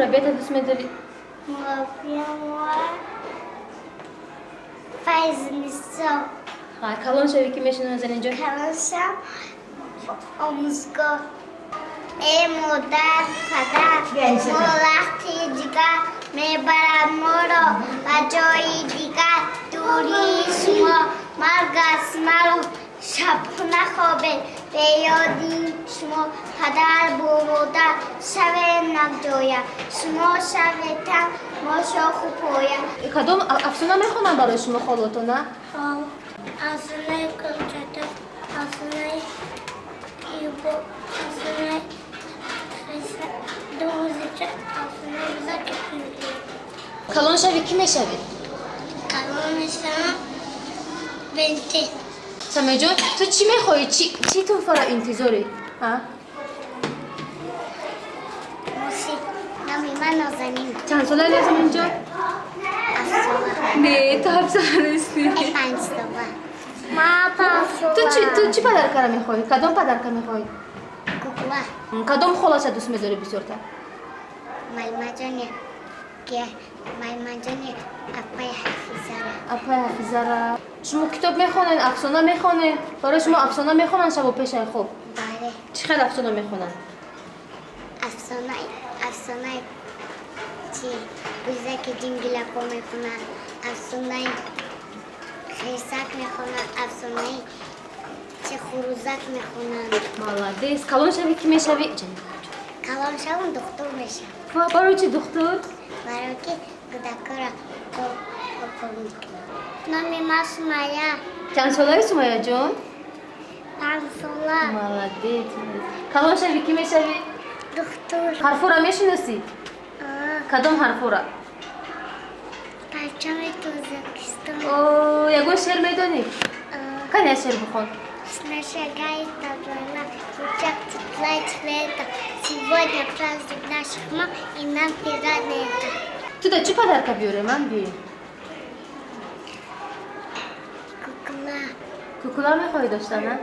Мураббията дӯст медорӣ? Мураббиямро Файзнисо. Ҳа, калон шавӣ, ки мешавӣ, Нозанинҷон? Калон шам, омӯзгор. Э модар, падар, мо вақти дигар мебарад моро ба ҷои дигар. Дурии шумо марг аст маро, шаб нахобед бе ёди шумо. Падар бо модар шавем якҷоя, шумо шавед тан, мо шоху поя. Кадом афсона мехонам барои шумо холотона? Афсонаи Кулчата, афсонаи Ибо, афсонаи Дузича, афсонаи Бузаки Пинки. Калон шавӣ, кӣ мешавӣ? Калон мешавам, бенте. Самеъҷон, ту чӣ мехоҳӣ? Чӣ тӯҳфаро интизорӣ, ҳа? Муси. Номи ман Нозанин. Чанд солаи, Нозанинҷон? 7 сола. Не, ту 7 сола нестӣ. 5 сола. Ма 5 сола. Ту чӣ подаркара мехоҳӣ? Кадом подарка мехоҳӣ? Кукла. Кадом холаша дӯст медорӣ бисёртар? Маймаҷони, ки маймаҷони апаи Ҳафизара. Апаи Ҳафизара. Шумо китоб мехонед, афсона мехонед? Барои шумо афсона мехонанд шабо пешаи хоб? Бале. Чӣ хел афсона мехонанд? Афсонаи чи, бузаки ҷингилако мехонанд, афсонаи хирсак мехонанд, афсонаи чи, хурӯзак мехонанд. Молодец. Калон шавӣ, кӣ мешавӣ? Калон шавам, духтур мешавам. Ва барои чӣ духтур? Барои ки кӯдакҳоро укол мекунам. Номи ман Сумая. Чанд солаи, Сумаяҷон? 5 сола. Молодец. Калон шавӣ, кӣ мешавӣ? Духтур. Ҳарфҳоро мешиносӣ? Кадом ҳарфҳоро? Парчами Тоҷикистон. О, ягон шеър медонӣ? Кани, як шеър бихон. Наша табана, лучах тепла и цвета. Сегодня праздник наших мам, и нам приятно это. Ту да чӣ подарка биёрем, ман биёем? Кукла. Кукла мехоҳӣ доштан, а?